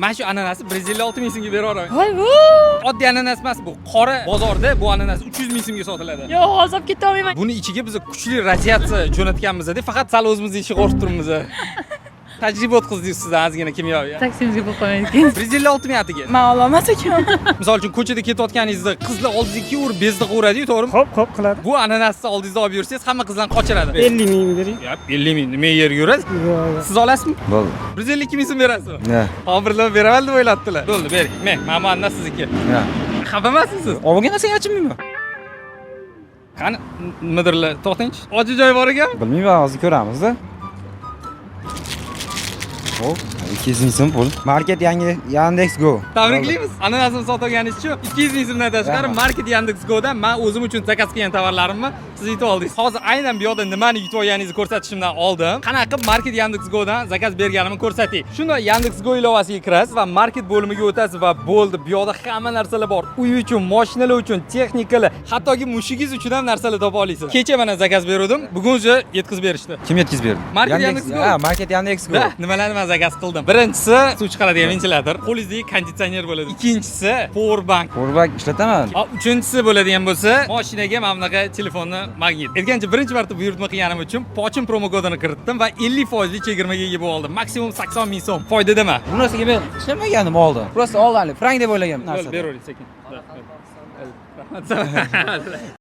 Mana shu ananasni 156 ming so'mga bera olaman. Voy bu. Oddiy ananas emas bu. Qora bozorda bu ananas 300 ming so'mga sotiladi. Yo'q, hozir olib keta olmayman. Buni ichiga biz kuchli radiatsiya jo'natganmiz-da, faqat sal o'zimizni ishiga qo'rqib turibmiz. Tajriba o'tkazdik sizdan ozgina kimyoviy. Taksimizga pul qo'ymaydi. 156 ming atiga. Man ololmas ekanman. Misol uchun ko'chada ketayotganingizda qizlar oldingizga kelaverib bezdi qilaveradi-yu, to'g'rimi? Xo'p, xo'p qiladi. Bu ananasni oldingizda olib yursangiz, hamma qizlarni qochiradi. 50 ming bering. Yap, 50 ming nima yerga yurasiz? Yo'q, yo'q. Siz olasizmi? Bo'ldi. 152 ming so'm berasizmi? Ne? Hozirlar beraman deb o'ylabdilar. Bo'ldi, bering. Men, mana bu ananas sizniki. Ne? Xafa emassiz siz? Olgan narsaga achinmayman. Qani, nimadirlar, to'xtangchi. Oji joyi bor ekan. Bilmayman, hozir ko'ramiz-da. Xo'p, 200 ming so'm pul. Market yangi Yandex Go. Tabriklaymiz. Ananasni sotib olganingiz uchun 200 ming so'mdan tashqari Rahmat. Market Yandex Go'dan men o'zim uchun zakaz qilgan tovarlarimni siz yutib oldingiz. Hozir aynan bu yoqda nimani yutib olganingizni ko'rsatishimdan oldin qanaqa qilib Market Yandex Go'dan zakaz berganimni ko'rsatay. Shunda Yandex Go ilovasiga kirasiz va Market bo'limiga o'tasiz va bo'ldi. Bu yoqda hamma narsalar bor. Uy uchun, mashinalar uchun, texnikalar, hattoki mushugingiz uchun ham narsalar topa olasiz. Kecha mana zakaz beruvdim, bugun уже yetkazib berishdi. Kim yetkazib berdi? Market Yandex Go. Ha, Market Yandex Go. Da, nimalarni man zakaz qildim? Birinchisi suv chiqaradigan ventilyator, qo'lingizdagi konditsioner bo'ladi. Ikkinchisi power bank. Powerbank ishlataman. Uchinchisi bo'ladigan bo'lsa, mashinaga mana bunaqa telefonni magnit. Aytgancha birinchi marta buyurtma qilganim uchun Pochin promo kodini kiritdim va 50% chegirmaga ega bo'ldim. Maksimum 80 ming so'm foydadaman. Bu narsaga men ishlamagandim oldin. Просто oldin prank deb o'ylaganman Bo'ldi, narsada. beravering sekin. Rahmat.